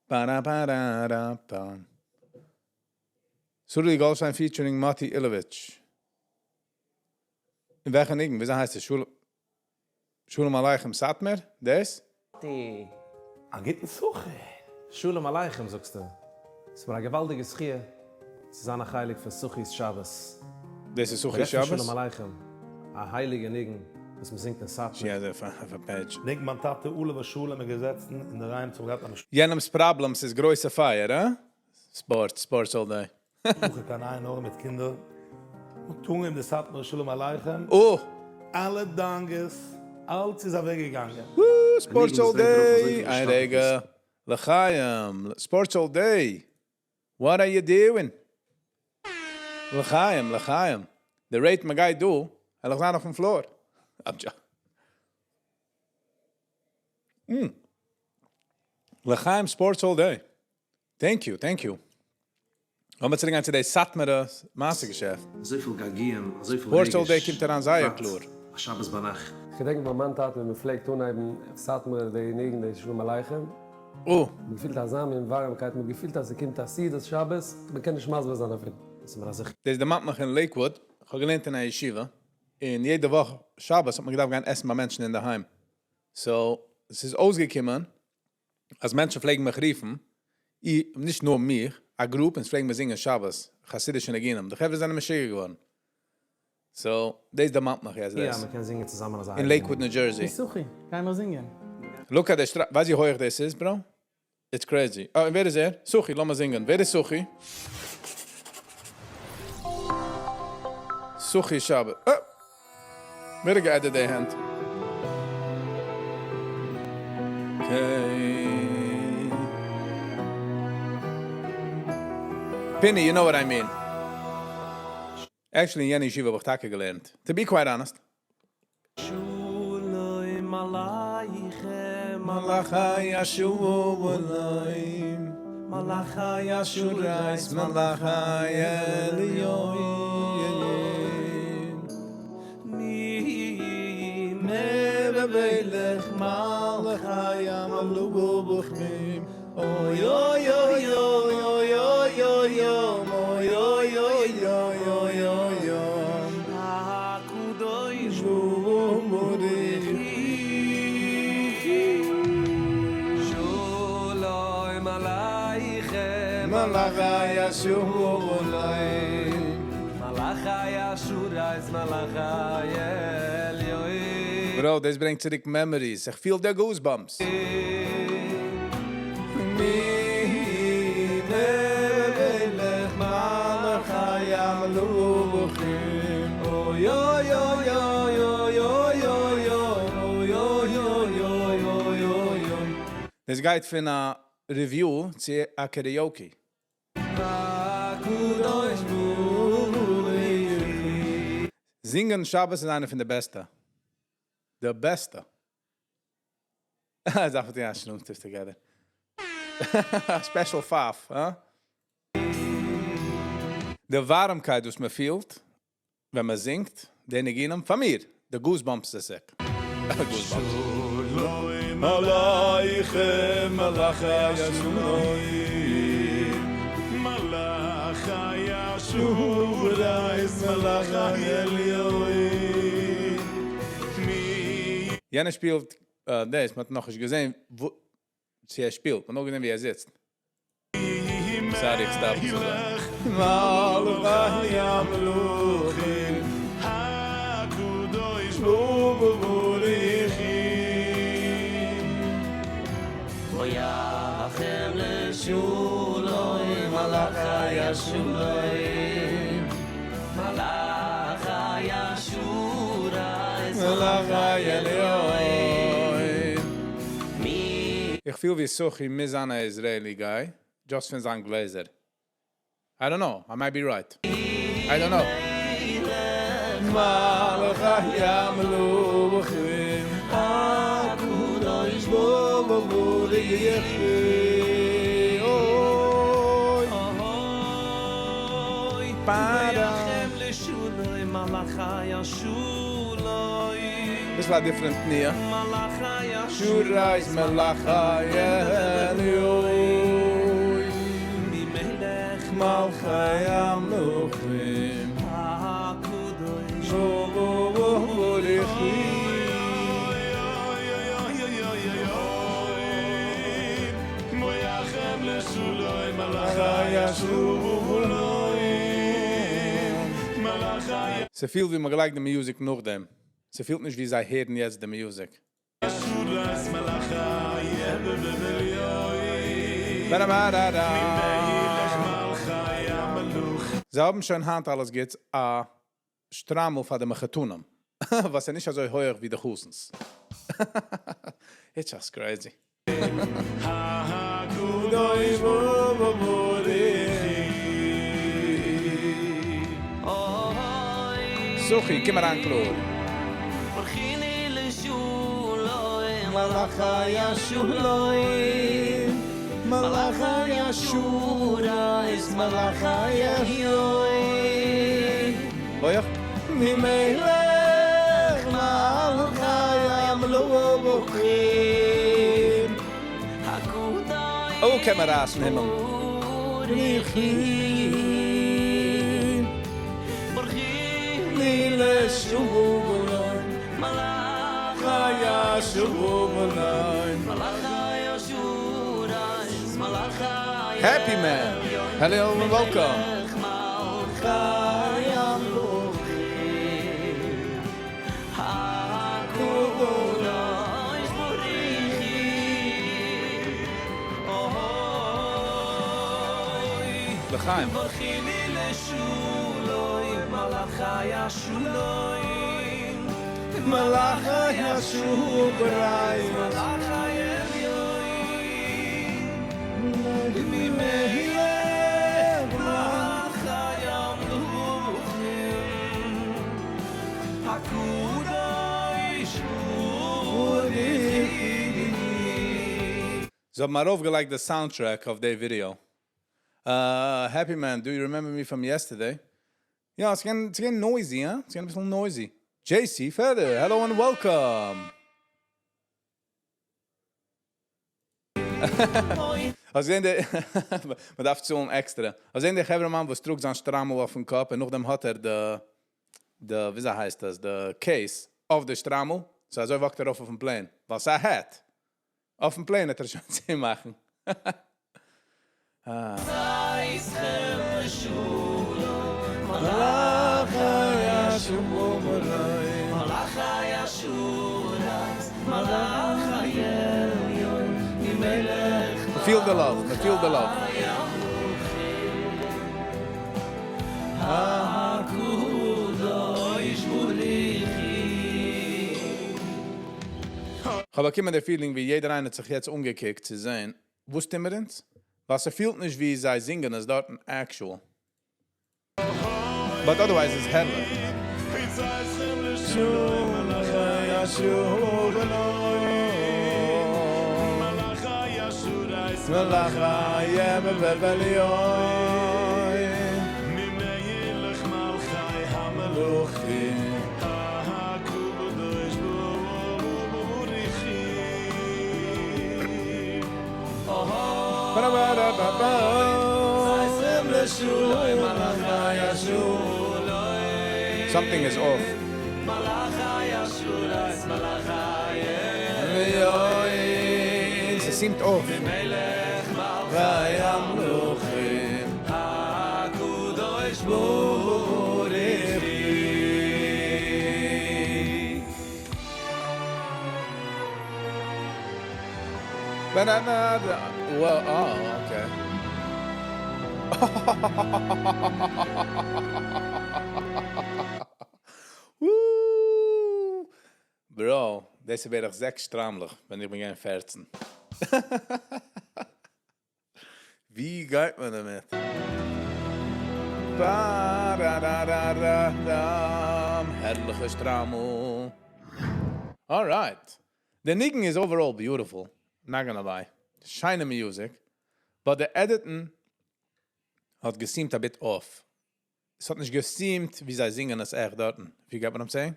פאראפאראראפא. סרולי גאלדשטיין featuring מאטי אילאוויטש. אין וועלכע ניגון? וויאזוי הייסט עס? שלום עליכם סאטמער? דאס? די. א גוטן סוחי. שלום עליכם זאגסטו? ס'איז מיר א געוואלדיגע זכיה צו זיין א חלק פון סוחי'ס שבת. דאס איז סוחי מ'רעדט פון שבת? שלום עליכם, א הייליגע ניגון וואס מ'זינגט אין סאטמאר. She has a page. דענק מיין טאטע עליו השלום איז געזעצן אינדערהיים צו געהאט א משפחה. יענעמס problems איז גרויסע פייער, הא? Sports, sports all day. קיין עין הרע מיט קינדער, און טאן אים די סאטמארע שלום עליכם. אה! אלע דאגות, אלץ איז אוועק געגאנגען. וואו! Sports all day! איין רגע, לחיים! Sports all day! What are you doing? לחיים, לחיים! די rate מען גייט דא, וועל איך זיין אויפן floor. לחיים sports all day! Thank you, thank you. לאמיר צוריק גיין צו די סאטמארע מעשה געשעפט. אזויפיל געגועים, אזויפיל Sports all day רגש, קומט אריין זייער בפרט קלאר. א שבת ביינאכט. כ'געדענק ביי מיין טאטע ווען מ'פלעגט אנהייבן אויף סאטמאר די ניגון די שלום עליכם, או. מ'האט געפילט אזא מין ווארעמקייט, מ'האט געפילט אז ס'קומט א סעודת שבת, מ'קען נישט מסביר זיין אפילו. עס איז מיר א זכי'. דאס דערמאנט מיך אין לעיקוואוד, כ'האב געלערנט אין א ישיבה, און יעדע וואך שבת האט מען געדארפט גיין עסן ביי מענטשן אינדערהיים, so ס'איז אויסגעקומען אז מענטשן פלעגן מיך רופן, אי, נישט נאר מיך, א group, אונז פלעגן מיר זינגען שבת, חסידישע ניגונים, די חברה זענען משוגע געווארן. So, דאס דערמאנט מיך יעצט יא, דאס. מ'קען זינגען צוזאמען אזא אין הייליגע לעיקוואוד ניגון. ניו דזשערסי. ווי סוחי, גיי מיר זינגען. Look at די שטריימל, ווייסט ווי הויעך דאס איז bro? It's crazy. אה, און ווער איז ער? סוחי, לאמיר זינגען. ווער איז סוחי? סוחי שבת. אה! ווער האט גע add ט די הענט? Okay. פיני, you know what I mean. Actually אין יענע ישיבה האב איך טאקע געלערנט. To be quite honest. שלום עליכם מלאכי השלום מלאכי השרת מלאכי עליון מי מלך מלכי המלוכים אוי אוי אוי אוי אוי אוי אוי אוי אוי אוי אוי אוי אוי אוי הקדוש ברוך ברוך שלום עליכם מלאכי השלום מלאכי השרת מלאכי עליון. Bro, דאס ברענגט צוריק memories. איך feel די goosebumps. מי מלך מלכי המלוכים אוי אוי אוי אוי אוי אוי אוי אוי אוי אוי אוי אוי אוי אוי. דאס גייט פון א review צו א karaoke. הקדוש ברוך הוא. זינגען שבת איז איינע פון די בעסטע. די בעסטע. דארף מען טון א שלום טיש together. Special פאף, הא? די ווארעמקייט וואס מען פילט ווען מען זינגט די ניגונים, פאר מיר, די goosebumps איז sick. Goosebumps. שלום עליכם מלאכי השלום מלאכי השרת מלאכי עליון מי יענער שפילט דאס, מען האט נאכנישט געזען צו ער שפילט, מען האט נאר געזען ווי ער זיצט. Sorry, איך stop צו זאגן. מלכי המלוכים הקדוש ברוך הוא ויחם לשלום מלאכי השלום מלאכי השרת מלאכי עליון. מי איך פיל ווי סוחי מוז זיין א Israeli guy, just פון זיין גלעזער. I don't know, I might be right. I don't know. מלאכי המלוכים הקדוש ברוך הוא אוי אוי פארא. ויחם לשלום מלאכי השלום ביסל א different תנועה. מלאכי שורייס מלאכי עליון. מלכי המלכים הקדוש ברוך ס'פילט ווי מ'האט געלייגט די music נאכדעם. ס'פילט נישט ווי זיי הערן יעצט די music. זיי האבן שוין היינט אלעס גוטס א שטריימל פאר די מחותנים וואס איז נישט אזוי הויעך ווי די חתן'ס. It's just crazy. סוחי, קום אריין קלאר. הויעך. ממלך מלכי המלכים. אוי קען מען רייסן הימל. Happy man! Hello and welcome! לחיים. זיי האבן ארויפגעלייגט די soundtrack אויף די video. Happy man, do you remember me from yesterday? יא, ס'געווען ס'געווען noisy, הא? ס'געווען אביסל noisy. JC Feather, hello and welcome! האסט געזען די, מ'דארף צאלן עקסטערע. האסט געזען די חברה-מאן וואס טראגט זיין שטריימל אויפן קאפ און נאכדעם האט ער די, די, וויאזוי הייסט עס, די case אויף די שטריימל, so אזוי walk ט ער ארויף אויפן plane, ווייל ס'איז א hat. אויפן plane האט ער שוין צומאכן. מ'פילט די love, מ'פילט די love. כ'האב באקומען די feeling ווי יעדער איינער האט זיך יעצט אנגעקוקט צו זעהן וואס טוהן מיר אונז, ווייל ס'פילט נישט ווי זיי זינגען עס דארטן actual. But otherwise איז הערליך. Something is off. ס'seemt off. Well, oh, okay. Woo! Bro, דאס איז בערך זעקס שטריימלעך ווען איך בין געווען 14. ווי גייט מען דערמיט? הערליכע שטריימל. Alright. די ניגון איז overall beautiful. Not gonna lie. שיינע music. But די editing האט גע seemt a bit off. עס האט נישט גע seemt ווי זיי זינגען עס עכט דארטן. If you get what I'm saying?